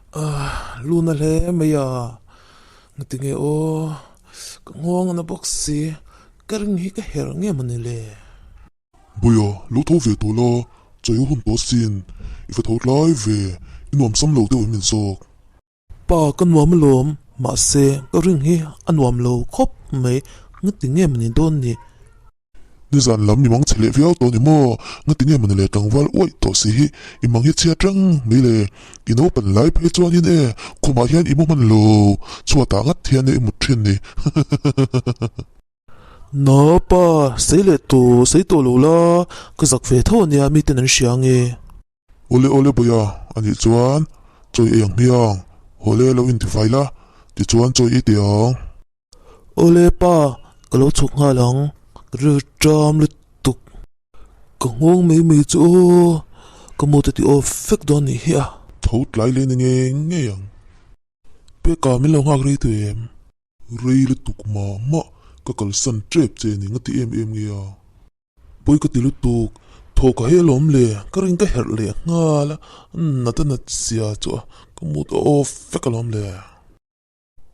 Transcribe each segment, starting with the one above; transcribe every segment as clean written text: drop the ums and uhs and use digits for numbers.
Luna hle mai a, ngatinge aw, ka nghawng ana bawk si, ka ring hi ka herh nge mawni le? Bawia, lo tho ve tawh la, chawi hun tawh sin, i va tho tlai ve, i nuam sam lo deuh em in zawk? Pa, ka nuam alawm, mahse ka ring hi a nuam lo khawp mai, ngatinge mawni dawn ni? Nizan lam i mang chhe leh viau tawh ni maw? Ngati nge mawni le tlangval uaih tawh si hi i mang hi chhia tang mai le. I naupan lai phei chuanin e khumah hian i mu hman lo, chhuatah ngat hian e i mut thin ni. Na pa, sei leh tawh, sei tawh lo la, ka zak ve tho ania miten an hria ange. Awle awle bawia, anih chuan chawi ei ang hmiang, hawle lo intifai la, tichuan chawi ei teh ang. Awle pa, ka lo chhuk nghal ang, ka rilru ṭam lutuk. Ka nghawng mai mai chu aw, ka mood a ti off vek dawn nih hi a. Tho tlai leh ni ngei ngei ang. Peka min lo nghak rei tawh em? Rei lutuk mah mah, ka kalsan ṭep che ni nga ti em em nge a. Pawi ka ti lutuk, thaw ka heh alawm le, ka ring ka herh leh nghal a, nat a nat zia chu a, ka mood a off vek alawm le.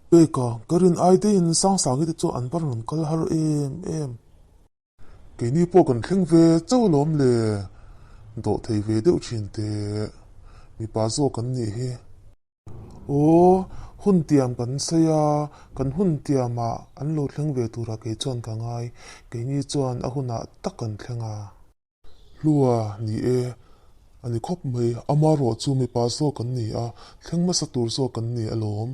Peka, ka rin ai deihin Sangsangi te chu an va rawn kal har em em. Keini pawh kan thleng ve chauh alawm le, dawh thei ve deuh thin teh, mipa zawk kan nih hi. Aw, hun tiam kan sawi a, kan hun tiamah an lo thleng ve turah kei chuan ka ngai, keini chuan a hunah tak kan thleng a. Hlua, ni e, a ni khawp mai. Ama rawh chu mipa zawk an ni a, thleng hmasa tur zawk an ni alawm.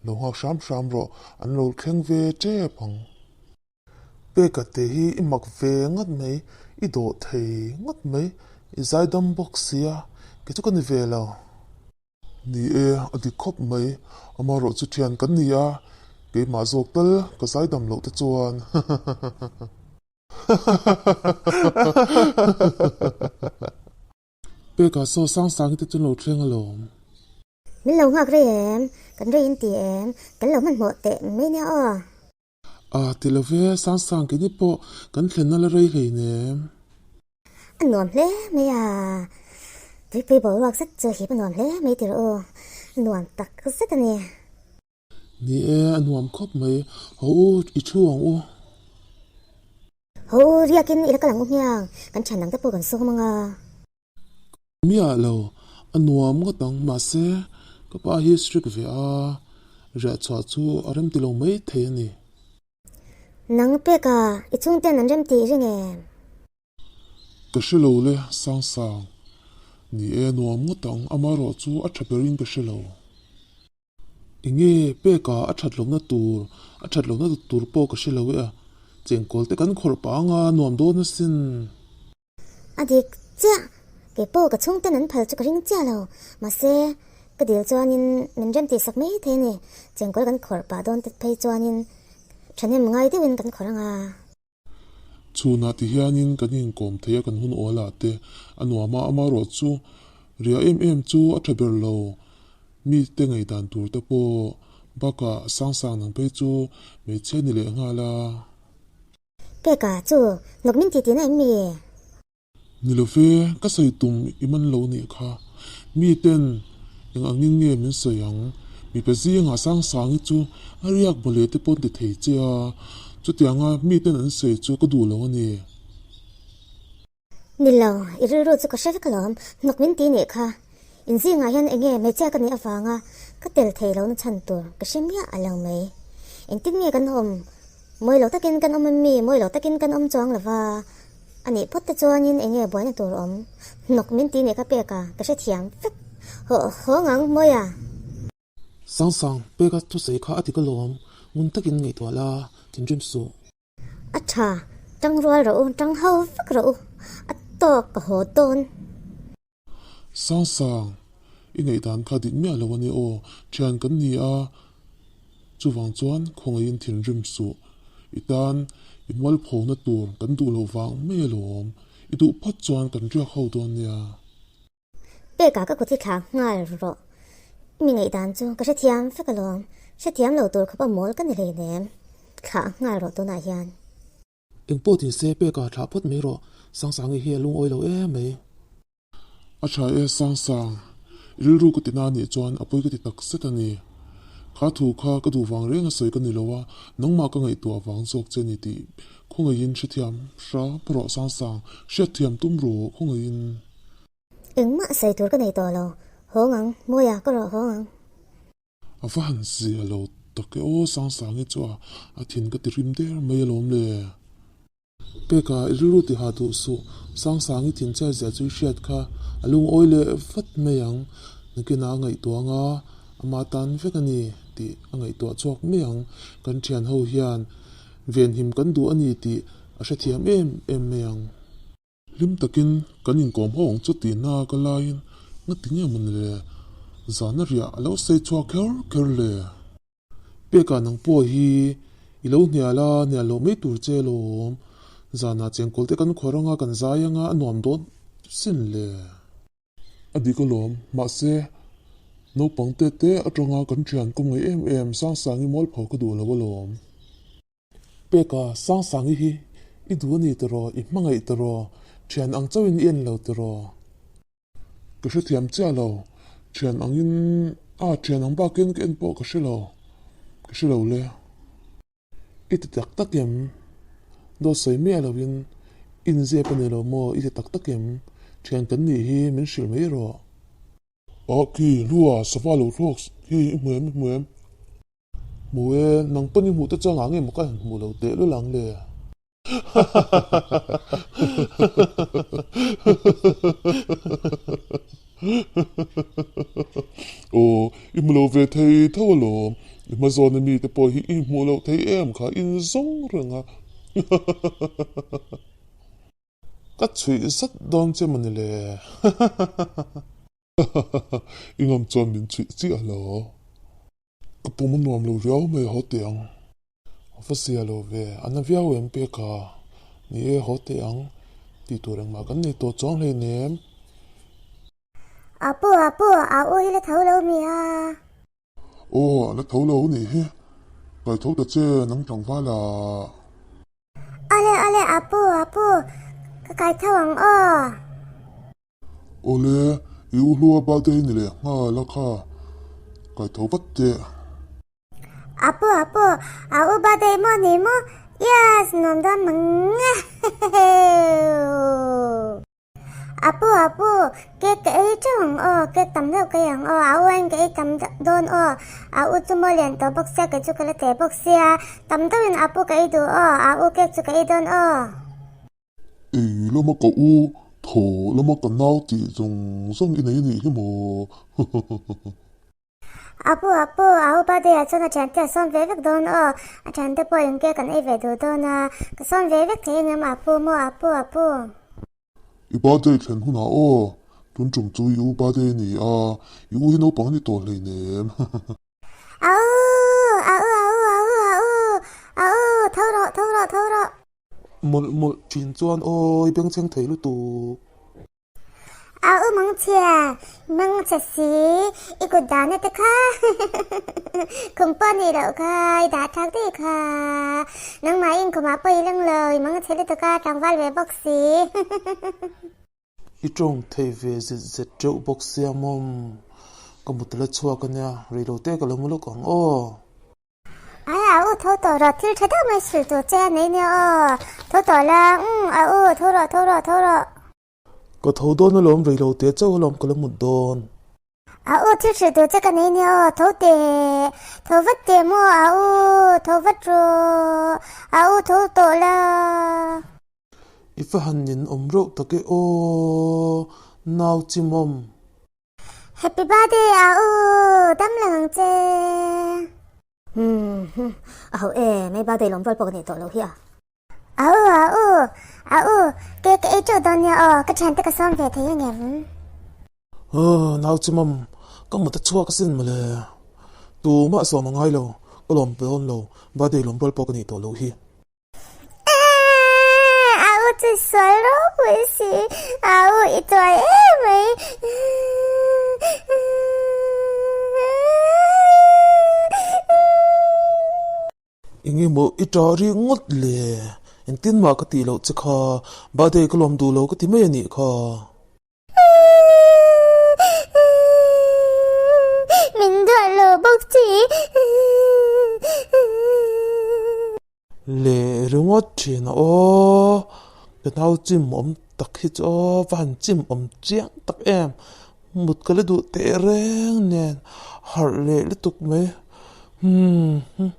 Lo nghak hram hram rawh, an lo thleng ve tep ang. Peka te hi i mak ve ngawt mai, i dawh thei ngawt mai, i zaidam bawk sia, kei chu ka ni ve lo. Ni e, a dik khawp mai. Ama rawh chu thian kan ni a, keimah zawk tal ka zaidam loh te chuan. Peka saw sang sang te chu lo thleng alawm. Min lo nghak rei em? Kan rei in ti em? Kan lo hmanhmawh teh mai nia aw. A ti lo ve, sang sang keini pawh kan thlenna la rei hleinem. A nuam hle mai a, tuipui boruak zet chu hip a nuam hle mai ti rawh u, a nuam tak zet a ni. Ni e, a nuam khawp mai. Ho u, i thu ang u. Ho u, riakin i la kal ang u hmiang, kan thian dang te pawh kan sawm ang a. Miah lo, a nuam ngawt ang, mahse, ka pa hi strict ve a, riah chhuah chu a rem ti lo mai thei a ni. Nang peka, i chhungten an rem tih ring em? Ka hre lo le, Sangsang. Ni e, nuam ngawt ang, amaherawh chu a tha berin ka hre lo. Enge peka a that lohna tur, a that lohna tur pawh ka hre lo e a, chengkawl te kan khawrh pah anga nuam dawn asin. A dik chiah, kei pawh ka chhungten an phal chu ka ring chiah lo, mahse ka dil chuanin min rem tihsak mai thei a ni, chengkawl kan khawrh pah dawn te phei chuanin thahnem ngai deuhin kan khawrh anga. Chhunah ti hianin kan inkawm thei a kan hun awl ah te a nuam a, amaherawh chu riah em em chu a tha ber lo. Mite ngaihdan tur te pawh bakah Sangsang nang phei chu hmeichhia ni leh nghal a. Peka chu nawk min ti tihna em mi? Ni lo ve, ka sawi tum i man lo nih kha. Mi ten eng angin nge min sawi ang? Mipa zingah Sangsangi chu a riak mawle te pawn ti thei che a, chutianga mi ten an sawi chu ka duh lo a ni. Ni lo, i rilru chu ka hre vek alawm, hnawk min ti nih kha. In zingah hian enge hmeichhia ka nih avanga ka tel thei lohna chhan tur ka hre miah a lo mai. Engtin nge kan awm? Mawi lo takin kan awm em mi? Mawi lo takin kan awm chuang lo va. A nih phawt te chuanin enge buaina tur awm? Hnawk min ti nih kha pek a, ka hrethiam vek. Haw haw ngang mawi a. Sangsang, peka thusawi kha a ti ka lawm. Ngun takin ngaihtuah la, thinrim suh. A tha, tang rual rawh u, tang ho vek rawh u, a tawk ka haw dawn. Sangsang, i ngaihdan kha dik miah lo a ni aw, thian kan ni a, chuvang chuan khawngaihin thinrim suh, i tan i mualphona tur kan duh loh vang mai alawm, i duh phawt chuan kan riak ho dawn nia. Peka ka kut hi thla nghal rawh. I mi ngaihdan chu ka hrethiam vek alawm, hrethiam lo tur khawpa mawl ka ni hleinem, thlah nghal rawh tunah hian. Engpawh tin se Peka thlah phawt mai rawh, Sangsangi hi a lungawi lo em mai. A tha e Sangsang, I rilru ka tina anih chuan a pawi ka ti tak zet a ni. Kha thu kha ka duh vang reng a sawi ka ni lo a, nangmah ka ngaihtuah vang zawk che ni tih khawngaihin hrethiam hram rawh Sangsang, hriatthiam tum rawh khawngaihin. Engmah sawi tur ka nei tawh lo, hawng ang, Mawia ka rawh hawng ang. A va han zia lo tak e aw Sangsangi chu a, a thin ka ti rim der mai alawm le. Peka i rilru ti ha duh suh, Sangsangi thin chhiat zia chu i hriat kha, a lungawi leh vat mai ang, nakinah a ngaihtuah anga ama tan vek a ni tih a ngaihtuah chhuak mai ang, kan thian ho hian venhim kan duh a ni tih a hrethiam em em mai ang. Hlim takin kan inkawm ho ang chu tih na ka laiin ngati nge maw ni le, zana riah a lo sei chhuak kher kher le. Peka nang pawh hi i lo hnial a, hnial loh mai tur che alawm. Zanah chengkawl te kan khawr anga kan zai anga a nuam dawn sin le. A dik alawm, mahse naupang te te atanga kan thian kawm ngaih em em Sangsangi mualpho ka duh lo alawm. Peka, Sangsangi hi i duh a ni tiraw, i hmangaih tiraw, thian ang chauhin i en lo tiraw? Ka hrethiam chiah lo, thian angin a thian ang bakin ka en pawh ka hre lo, ka hre lo le. I ti tak tak em? Dawt sawi miah loin i inzep a ni lo maw? I ti tak tak em? Thian kan nih hi min hrilh mai rawh. Ah khi, Hlua, sava lo thlawk hi i hmu em, i hmu em? Hmu e, nang pawn i hmuh te chuan ah nge maw ka han hmuh lo teh lul ang le? Aw, i hmu lo ve thei tho alawm. I hma zawna mite pawh hi i hmuh loh thei em kha in zawng reng a. Ka chhuih zat dawn che mawni le. I ngam chuan min chhuih chiah lo. Ka pum a nuam lo riau mai haw teh ang. A va zia lo ve, a na viau em pek a? Ni e, haw teh ang. Tih tur engmah kan nei tawh chuang hleinem. Apu, apu, a u hi la tho lo mi a? Aw, a la tho lo nih hi. Kai tho ta che, nang tlangval a. Awle, awle, apu, apu, ka kai tho ang aw. Awle, i u hlua birthday ni leh nghal a kha, kai tho vat teh. Apu apu, a u birthday maw ni maw? Yes, nuam dawn mang nge heheuu. Apu apu, cake ka ei teuh ang aw, cake tam deuh ka ei ang aw, a u aiin ka ei tam dawn aw, a u chu maw lian tawh bawk sia, kei chu ka la teh bawk sia, tam deuhin apu ka ei duh aw, a u cake chu ka ei dawn aw. Ei lama ka u, thaw lama ka nau tih zawng zawng i nei anih hi maw? Apu, apu, a upa deuh ah chuan a thiante a sawm ve vek dawn aw, a thiante pawh engke kan ei ve duh dawn a, ka sawm ve vek thei engem apu maw, apu, apu. I birthday thlen hunah aw, tun tum chu i u birthday a ni a, i u hi naupang a ni tawh hleinem. Au, au, au, au, au, au, tho rawh, tho rawh, tho rawh. Mawlh mawlh thin chuan awi bengchheng thei lutuk. A u mangchhia, mangchhe si, i kut dahna te kha khum pawh nih loh kha, i dah thlak daih kha. Nangmah in khumah pawh i lang lo, i mangchhe lutuk a, tlangval ve bawk si. I tawng thei ve zet zet teuh bawk sia mawm, ka mut la chhuak ania, reilote ka lo mu lawk ang aw. Ai a u tho tawh rawh thil tha deuh mai hrilh tur che a nei nia aw tho tawh la umm a u tho rawh tho rawh tho rawh. Ka tho dawn alawm rei lo teh chauh alawm ka la mut dawn. A u thil hrilh tur che ka nei nia aw tho teh tho vat teh maw a u tho vat rawh a u tho tawh la. I fa han nin awm reuh tak e aw nau chimawm. Happy birthday a u dam lang ang che. Umm a ho e mai birthday lawm rual pawh ka nei tawh lo hi a. A u a u a u cake ka ei teuh dawn nia aw ka thiante ka sawm ve thei angem. Aw nau chimawm ka mut a chhuak asin mawle tumah sawm a ngai lo ka lawm dawn lo birthday lawm rual pawh ka nei tawh lo hi. A u chu sual ropui si, a u i tuai em mai. Enge maw i ṭah ri ngawt le? Engtin mah ka tih loh che kha, birthday ka lawm duh lo ka ti mai a nih kha. bawk che. Leh ringawt thin a aw, ka nau chim awm tak hi chu aw va han chim awm chiang tak em, mut ka la duh teh reng nen harh leh lutuk mai hmm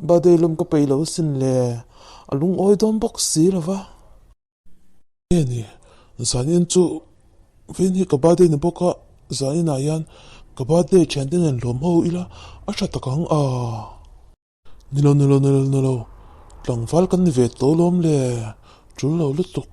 birthday lawm ka peih lo sin le a lungawi dawn bawk si lo va. Nge ni, zanin chu vin hi ka birthday ni bawk a, zaninah hian ka birthday thiante nen lawm ho ila a tha tak ang a. Nilo nilo nilo nilo, tlangval kan ni ve tawh lawm le, tul lo lutuk.